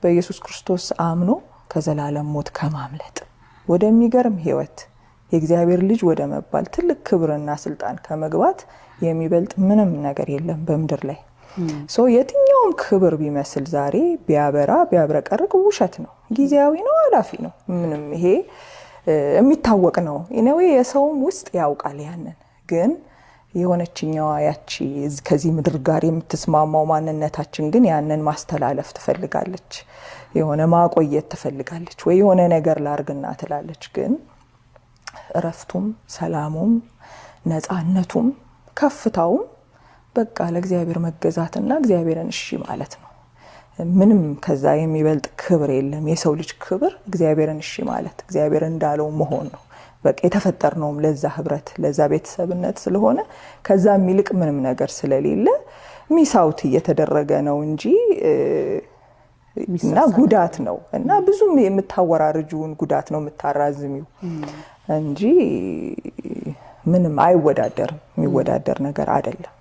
በኢየሱስ ክርስቶስ አምኖ ከዘላለም ሞት ከማምለጥ ወደሚገርም ሕይወት የእግዚአብሔር ልጅ ወደ መባል ትልቅ ክብርና ስልጣን ከመግባት የሚበልጥ ምንም ነገር የለም በምድር ላይ። So የትኛውም ክብር ቢመስል፣ ዛሬ ቢያበራ ቢያብረቀርቅ ውሸት ነው፣ ጊዜያዊ ነው፣ አላፊ ነው። ምንም ይሄ የሚታወቅ ነው። Anyway የሰውም ውስጥ ያውቃል ያንን። ግን የሆነችኛዋ ያቺ ከዚህ ምድር ጋር የምትስማማው ማንነታችን ግን ያንን ማስተላለፍ ትፈልጋለች፣ የሆነ ማቆየት ትፈልጋለች፣ ወይ የሆነ ነገር ላርግና ትላለች። ግን እረፍቱም፣ ሰላሙም፣ ነፃነቱም፣ ከፍታውም በቃ ለእግዚአብሔር መገዛትና እግዚአብሔርን እሺ ማለት ነው። ምንም ከዛ የሚበልጥ ክብር የለም። የሰው ልጅ ክብር እግዚአብሔርን እሺ ማለት፣ እግዚአብሔር እንዳለው መሆን ነው። በቃ የተፈጠርነውም ለዛ ህብረት፣ ለዛ ቤተሰብነት ስለሆነ ከዛ የሚልቅ ምንም ነገር ስለሌለ miss out እየተደረገ ነው እንጂ እና ጉዳት ነው እና ብዙም የምታወራርጂውን ጉዳት ነው የምታራዝሚው እንጂ ምንም አይወዳደርም። የሚወዳደር ነገር አይደለም።